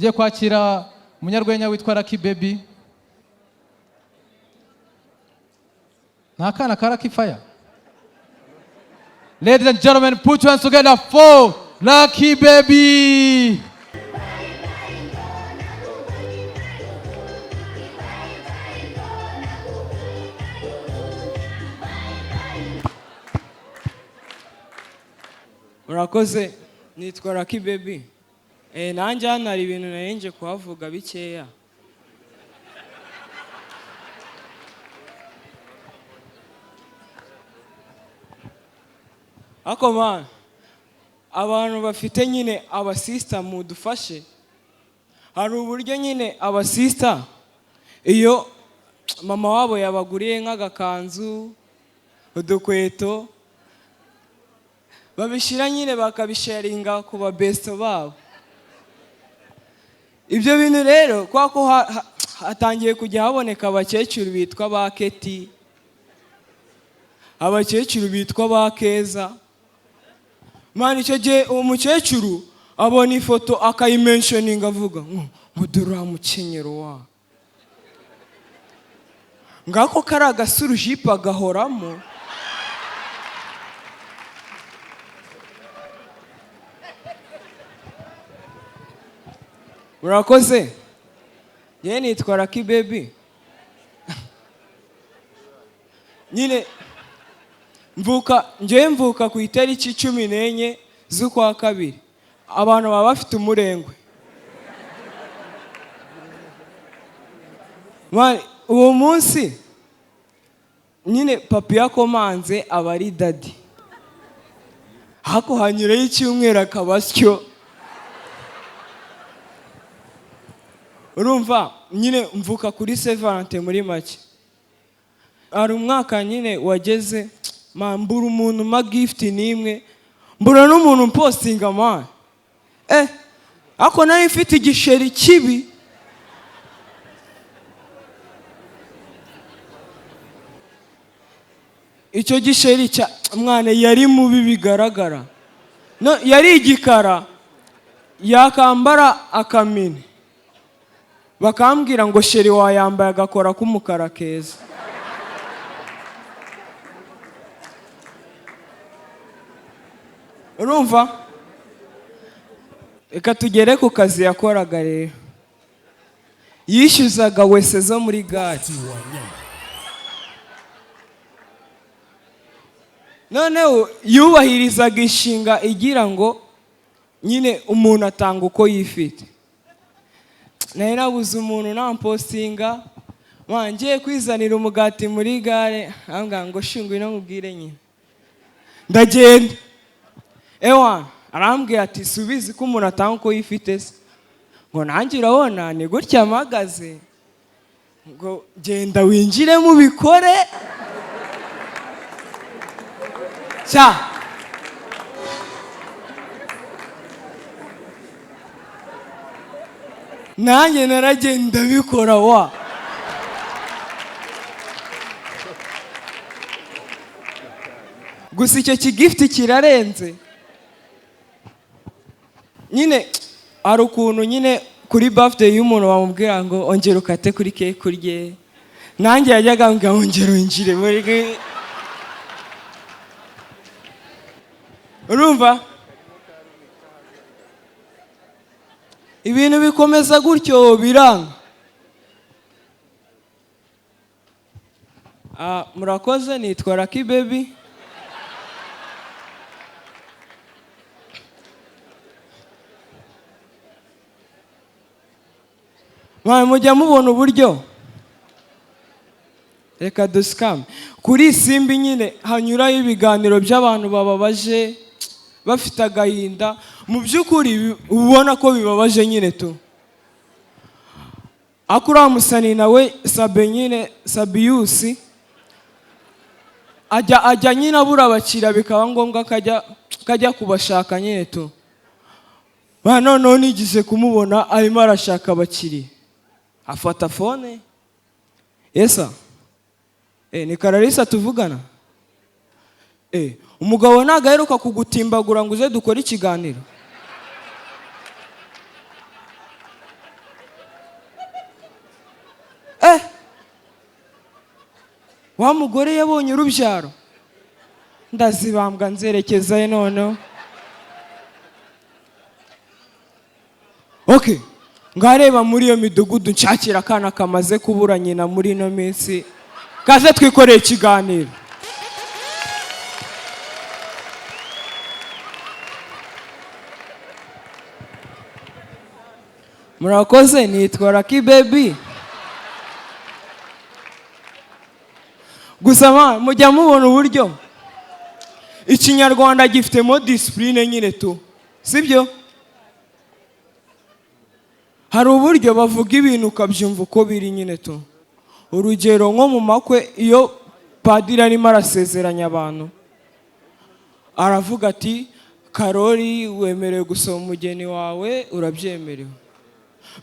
Tugiye kwakira umunyarwenya witwa Lucky Baby. Nta kana ka Lucky Fire. Ladies and gentlemen, put your hands together for Lucky Baby. Murakoze, nitwa Lucky Baby. Nanjye hano hari ibintu nari nje kuhavuga bikeya. Ariko man, abantu bafite nyine abasista mudufashe. Hari uburyo nyine abasista iyo mama wabo yabaguriye nk'agakanzu, udukweto, babishyira nyine bakabisharinga ku babesto babo. Ibyo bintu rero kubera ko hatangiye kujya haboneka abakecuru bitwa ba Keti, abakecuru bitwa ba Keza. Mani icyo gihe uwo mukecuru abona ifoto akayimenshoninga avuga ngo dore uriya mukenyero wa ngako kari agasurujipo agahoramo. Murakoze, njyewe nitwa Lucky Baby. Nyine mvuka, njyewe mvuka ku itariki 14 z'ukwa kabiri. Abantu baba bafite umurengwe. Man, uwo munsi nyine papi yakomanze aba ari dadi, hako hanyuraho icyumweru akaba atyo. Urumva nyine mvuka kuri Saint Valentin muri make. Hari umwaka nyine wageze mbura umuntu ma gift n'imwe, mbura n'umuntu mpostinga man. Ariko nari mfite igisheri kibi. Icyo gisheri cya mwana yari mubi bigaragara. No, yari igikara yakambara akamini. Bakambwira ngo sheri wayambaye agakora k'umukara keza. Urumva? Reka tugere ku kazi yakoraga rero. Yishyuzaga wese zo muri gare. Noneho yubahirizaga inshinga igira ngo nyine umuntu atanga uko yifite. Nari nabuze umuntu nampostinga, ngiye kwizanira umugati muri gare, ambwira ngo shingwe no nkubwire nyine. Ndagenda. Ewa, arambwira ati subizi ko umuntu atanga uko yifite se. Ngo nanjye urabona ni gutya mpagaze. Ngo genda winjire mu bikore. Cya. Nanjye naragenda bikora wa. Gusa icyo kigifti kirarenze. Nyine hari ukuntu nyine kuri birthday y'umuntu bamubwira ngo ongera ukate kuri cake urye. Nanjye yajyaga ambwira ongera winjire muri cake. Urumva? Ibintu bikomeza gutyo biranga. Murakoze, nitwa Lucky Baby. Mwa mujya mubona uburyo reka dusikame kuri Simbi nyine hanyuraho ibiganiro by'abantu bababaje bafite agahinda, mu by'ukuri ubona ko bibabaje nyine tu. Akuri musani nawe Sabe nyine Sabiyusi ajya nyine abura abakiriya bikaba ngombwa kajya kubashaka nyine tu. Ba noneho nigeze kumubona arimo arashaka abakiriya, afata fone. Yesa, ni Kararisa tuvugana. Umugabo ntago aheruka kugutimbagura ngo uze dukore ikiganiro. Wa mugore yabonye urubyaro, ndazibambwa nzerekezayo noneho. Okay, ngareba muri iyo midugudu nshakira akana kamaze kubura nyina muri ino minsi, kaze twikoreye ikiganiro. Murakoze, nitwa Lucky Baby. Gusa mujya mubona uburyo ikinyarwanda gifitemo discipline nyine tu, sibyo? Hari uburyo bavuga ibintu ukabyumva uko biri nyine tu. Urugero nko mu makwe, iyo padiri arimo arasezeranya abantu, aravuga ati: "Karori, wemerewe gusoma umugeni wawe, urabyemerewe."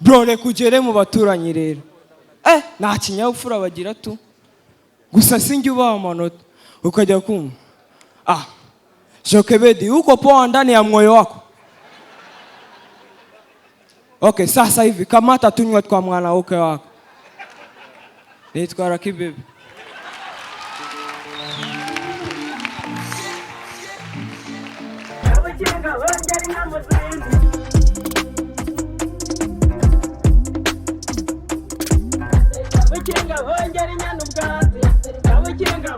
Bro, reka ugere mu baturanyi rero, nta kinyabupfura bagira tu. Gusa sinjye ubaha amanota. Ukajya kumva: "Ah, Jokebedi, uko poa ndani ya moyo wako? Okay, sasa hivi kamata tunywe kwa mwanamke wako." Nitwa Lucky Baby. Abakinga bongera inama zindi. Abakinga bongera inyana ubwatsi. Abakinga.